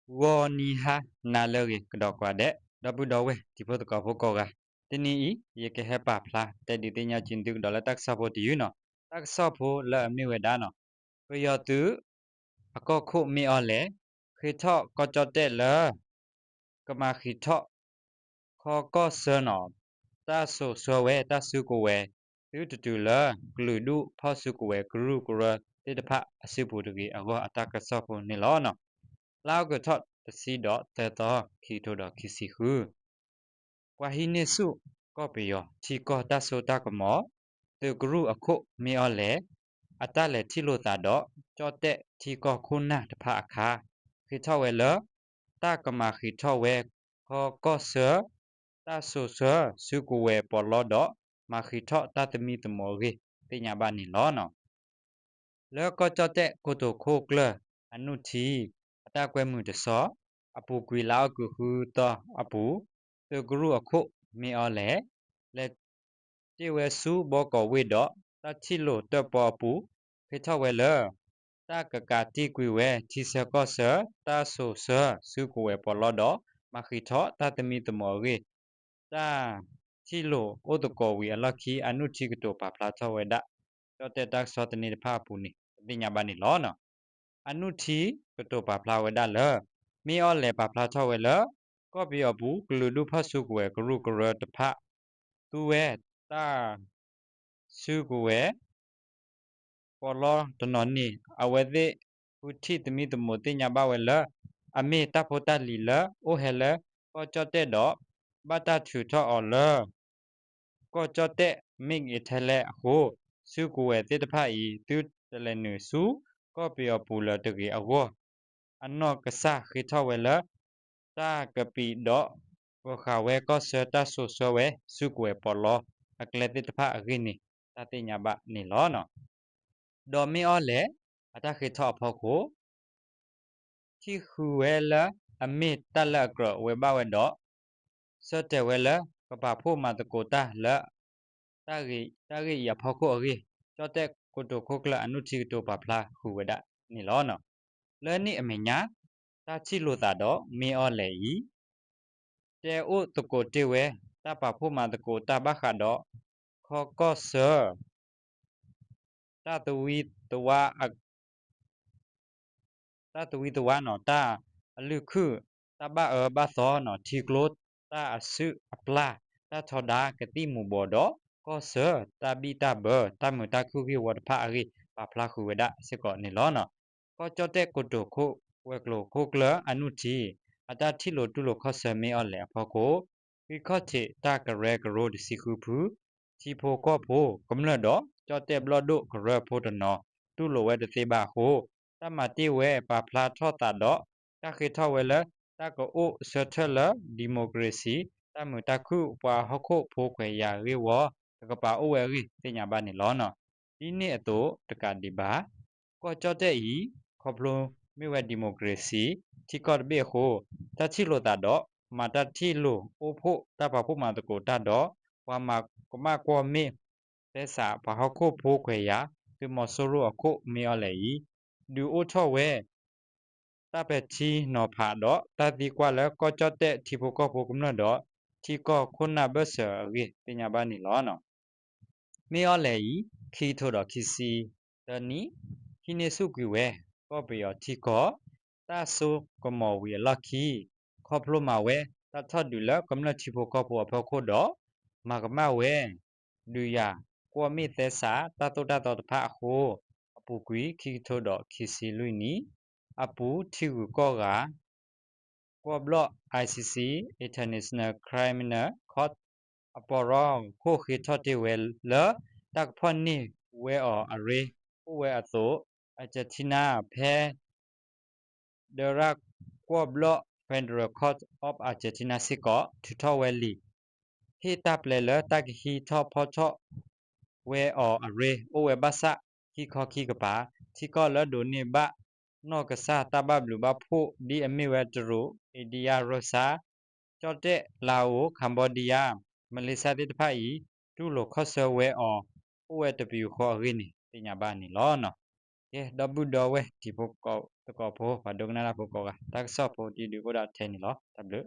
ဂီၤနံၤဟါနၤလၢအဂ့ၤကဒီးကိးဂၤဒဲး ဒီပုၢ်ဒီဝဲၢ်တံၤဖိသကိးဖိကိးဂၤ, တနံၤအံၤ ယကဟဲပာ်ဖျါတဲဒုးသ့ၣ်ညါက့ၤသုကဒီးလၢတၢ်ကစီၣ်ဖိတယုၢ်နီၤ, တၢ်ကစီၣ်ဖိလၢအမ့ၢ်ဝဲဒၣ်နီၤ, ပယီၤသုး အကီၢ်ခိၣ်မ့ၢ်အီလဲၣ် ဃ့ထီၣ်ကီၢ်ကၠီၣ်တဲၣ်လၢ ကမၤဃံးထီၣ် ခီကီၢ်ဆၢနီၤ, တၢ်စိာ်ဆှၢဝဲတၢ်စုကဝဲၤ သုတတုၤလၢ ကလုာ်ဒူၣ်ဖီၣ်စုကဝဲၤကရူၢ်ကရၢသ့ၣ်တဖၣ်အစုပူၤတဂ့ၤအဂီၢ်အတၢ်ကစီၣ်ဖိန့ၣ်လီၤ. လါအီကူးထီၣ်တဆံဒီးသၢသီ ခံကထိဒီးခံဆံဃု ပှၤဟံးန့ၢ်ဆူၣ်ကီၢ်ပယီၤထံကီၢ်တၢ်စိတၢ်ကမီၤ, သုးကရူၢ်အခိၣ်မ့ၢ်အီလဲၣ် အတၢ်လဲၤထံၣ်လိာ်သးဒီး ကၠီၣ်တဲၣ်ထံကီၢ်ခိၣ်နၢ်တဖၣ်အခါ, ဃ့ထီၣ်ဝဲလၢ တၢ်ကမၤဃံးထီၣ်ဝဲ ခီကီၢ်ဆၢ တၢ်စိာ်ဆှၢစုကဝဲၤပီးလီဒီး မၤဃံးထီၣ်တၢ်သမံသမိးအဂ့ၢ်သ့ၣ်ညါဘၣ်န့ၣ်လီၤ. လၢကီၢ်ကၠီၣ်တဲၣ်ကိတိာ်ခိၣ်ကျၢၢ်အနုၢ်ထံ အတၢ်ကွဲမုာ်တဆီ အပူၤကွံာ်လါအီကူးဃုသီအပူၤ, သုးကရူၢ်အခိၣ်မ့ၢ်အီလဲၣ် လဲၤတ့ၢ်ဝဲဆူဘီကီးဝ့ၢ်ဒီး တၢ်ထံၣ်လိာ်တၢၣ်ပီအပူၤ ဃ့ထီၣ်ဝဲလၢ တၢ်ကကးတံၢ်ကွံာ်ဝဲထံဆၢကီၢ်ဆၢ တၢ်စိာ်ဆှၢစုကဝဲၤပီးလီဒီး မၤဃံးထီၣ်တၢ်သမံသမိးအဂ့ၢ် တၢ်ထံၣ်လိာ်အိၣ်သကိးဝံၤအလီၢ်ခံ အနုၢ်ထံကတိၤပာ်ဖျါထီၣ်ဝဲဒၣ် ကၠီၣ်တဲၣ်တၢ်ကစီၣ်သန့တဖၣ်အပူၤန့ၣ် ပသ့ၣ်ညါဘၣ်န့ၣ်လီၤ. အနုၢ်ထံကတိၤပာ်ဖျါဝဲဒၣ်လၢ မ့ၢ်အီလဲၣ်ပာ်ဖျါထီၣ်ဝဲလၢ ကီၢ်ပယီၤပူၤကလုာ်ဒူၣ်ဖီၣ်စုကဝဲၤကရူၢ်ကရၢတဖၣ် သူဝဲတၢ်စုကဝဲၤ ပီးလီတနီၤန့ၣ် အဝဲသ့ၣ်ဃုထံၣ်သမံသမိးသ့ၣ်ညါဘၣ်ဝဲလၢ အမ့ၢ်တၢ်ဖိတၢ်လံၤလၢအိၣ်ဟဲလၢကီၢ်ကၠီၣ်တဲၣ်ဒီး ဘၣ်တၢ်ထုးထီၣ်အီၤလၢ ကီၢ်ကၠီၣ်တဲၣ် Made in Thailand အဃိ စုကဝဲၤသ့ၣ်တဖၣ်အံၤ သုတလဲၤနုာ်ဆူကီၢ်ပယီၤပူၤလၢၤတဂ့ၤအဂီၢ် အနီၢ်ကစၢ်ဃ့ထီၣ်ဝဲလၢ တၢ်ကပံာ်ဒီး ပဃာ်ဝဲကီၢ်ဆၢတၢ်စိာ်ဆှၢဝဲစုကဝဲၤပီးလီအကျဲသ့ၣ်တဖၣ်အဂ့ၢ်န့ၣ် တၢ်သ့ၣ်ညါဘၣ်န့ၣ်လီၤ. ဒီးမ့ၢ်အီလဲၣ် အတၢ်ဃ့ထီၣ်အဖီခိၣ် ထံၣ်ဃုာ်ဝဲလၢအမ့ၢ်တၢ်လၢအကြၢးဝဲဘၣ်ဝဲဒီး ဆၢတဲာ်ဝဲလၢကပာ်ဖှိၣ်မၤသကိးတၢ်လၢ တၢ်ဂ့ၢ်အံၤအဖီခိၣ်အဂ့ၢ် ကၠီၣ်တဲၣ်ကိတိာ်ခိၣ်ကျၢၢ်အနုၢ်ထံကတိၤပာ်ဖျါဃုာ်ဝဲဒၣ်န့ၣ်လီၤ. လၢန့ၣ်အမဲာ်ညါ တၢ်ထံၣ်လိာ်သးဒီးမ့ၢ်အီလဲၣ်အံၤ တဲအိၣ်သကိးတ့ၢ်ဝဲ တၢ်ပာ်ဖှိၣ်မၤသကိးတၢ်ဘၣ်ဃးဒီး ခီကီၢ်ဆၢ တၢ်သဝံသဝါ တၢ်သဝံသဝါနီၤ တၢ်အလုၢ်ခုၣ် တၢ်ဘၣ်အၢဘၣ်သီနီၤ ထံကျိ တၢ်အစုၣ်အပျၢ် တၢ်ထီဒါကသံၣ်မူၤဘှီးဒီး ကီၢ်ဆၢ တၢ်ဘံၣ်တၢ်ဘၢ တၢ်မုာ်တၢ်ခုၣ်ဂ့ၢ်ဝီတဖၣ်အဂ့ၢ် ပာ်ဖျါဃုာ်ဝဲဒၣ်စ့ၢ်ကီးန့ၣ်လီၤ. ကီၢ်ကၠီၣ်တဲၣ်ကိတိာ်ခိၣ်ဝဲၤကျိၤခိၣ်ကျၢၢ်အနုၢ်ထံ အတၢ်ထံၣ်လိာ်တူၢ်လိာ်ခီၣ်ဆၢမ့ၢ်အီလဲၣ်အဖီခိၣ် ဂံၢ်ခီၣ်ထံးတၢ်ကရၢကရိတဆံဃုဖု ထံဖိကီၢ်ဖိကမျၢၢ်ဒီး ကၠီၣ်တဲၣ်ဘျီၣ်ဒိၣ်ကရၢဖိတနီၤ တူၢ်လိာ်ဝဲတသ့ဘၣ်အဃိ တၢ်မၤတ့ၢ်ဝဲပာ်ဖျါထီၣ်သးဒီး တၢ်ဃ့ထီၣ်ဝဲလၢ တၢ်ကအိၣ်ဆၢထၢၣ်လၢ ဒံၣ်မိၣ်ကရ့ၣ်စံၣ် တၢ်မုာ်တၢ်ခုၣ်ပှၤဟီၣ်ခိၣ်ဖိခွဲးယာ်ဂ့ၢ်ဝီ တကပၤအိၣ်ဝဲအဂ့ၢ်သ့ၣ်ညါဘၣ်န့ၣ်လီၤ. ဒ်န့ၣ်အသိးတကးဒံးဘၣ် ကီၢ်ကၠီၣ်တဲၣ်အံၤ ခီဖျိမ့ၢ်ဝဲဒံၣ်မိၣ်ကရ့ၣ်စံၣ် ထံကီၢ်တဘ့ၣ်အဃိ တၢ်ထံၣ်လိာ်သးဒီး မၤတၢ်ထံၣ်လိာ်အိၣ်ဖှိၣ်တၢ်ပာ်ဖှိၣ်မၤသကိးတၢ်ဒီး ပှၤမၤကမၣ်ကွီၢ်မ့ၢ် သဲစးပှၤဟီၣ်ခိၣ်ဖိခွဲးယာ် သုးမီၤစိရိၤအခိၣ်မ့ၢ်အီလဲၣ်အံၤ ဒုးအိၣ်ထီၣ်ဝဲ တၢ်ပဲာ်ထံနီၤဖးဒီး တၢ်သံကွၢ်လၢကီၢ်ကၠီၣ်တဲၣ်ထံဖိကီၢ်ဖိကမျၢၢ်ဒီး ထံကီၢ်ခိၣ်နၢ်ဘၢၣ်စၢၤအဂ့ၢ်သ့ၣ်ညါဘၣ်န့ၣ်လီၤ. မ့ၢ်အီလဲၣ်အံၤ ခံကထိဒီးခံဆံသၢနံၣ် ဟံးန့ၢ်ဆူၣ်ကွံာ်ဝဲ ကီၢ်ပယီၤထံကီၢ် တၢ်စိကမီၤဝံၤအလီၢ်ခံ ခီဖျိမၤဝဲ တၢ်ထီၣ်ဒုးလၢကမျၢၢ်ထံဖိကီၢ်ဖိအဖီခိၣ်ဒီး မၤကမၣ်ဝဲ ဒုးယၤ ကွီၢ်မ့ၢ်သဲစး တၢ်သိၣ်တၢ်သီတဖၣ်အဃိ အပူၤကွံာ် ခံကထိဒီးခံဆံလွံၢ်နံၣ် အပူၤထံဂုၤကီၢ်ဂၤ ကွီၢ်ဘျီၣ် I C C International Criminal Court အပီးရီခိၣ်ဃ့ထီၣ်တ့ၢ်ဝဲလၢ တၢ်ကဖီၣ်န့ၢ်ဝဲအီၤအရ့ အိၣ်ဝဲအသိး Argentina ဖဲ ဒၢရၣ်ကွီၢ်ဘျီၣ် Federal Court of Argentina စ့ၢ်ကီး ထုးထီၣ်ဝဲလံာ် ဟ့ၣ်တၢ်ပျဲလၢတၢ်ကဟံးထီၣ်ဖီၣ်ထီၣ်ဝဲအီၤအရ့ အိၣ်ဝဲဘၣ်ဆၣ် ခံခီခံကပၤ ထံကီၢ်လၢဒိးန့ၢ်ဘၣ် နီၢ်ကစၢ်တၢ်ဘၣ်ဘျုးဘၣ်ဖှိၣ် ဒ်အမ့ၢ်ဝဲတရူး India ရၢၡါ ကၠီၣ်တဲၣ် လါအိ Cambodia မလ့ၡါသ့ၣ်တဖၣ်အံၤ တူၢ်လိာ်ခီၣ်ဆၢဝဲအီၤ အိၣ်ဝဲတပယူာ်ဃီအဂ့ၢ်န့ၣ် သ့ၣ်ညါဘၣ်န့ၣ်လီၤ. ကဲ ဒီပုၢ်ဒီဝဲၢ်တံၤဖိကီၢ် သကိးဖိ ပှၤဒိကနၣ်တၢ်ဖိကိးဂၤ တၢ်ကစီၣ်ဖိတံၤဒုးအိၣ်ဒၣ်ထဲန့ၣ်လီၤ. တၢ်ဘျုး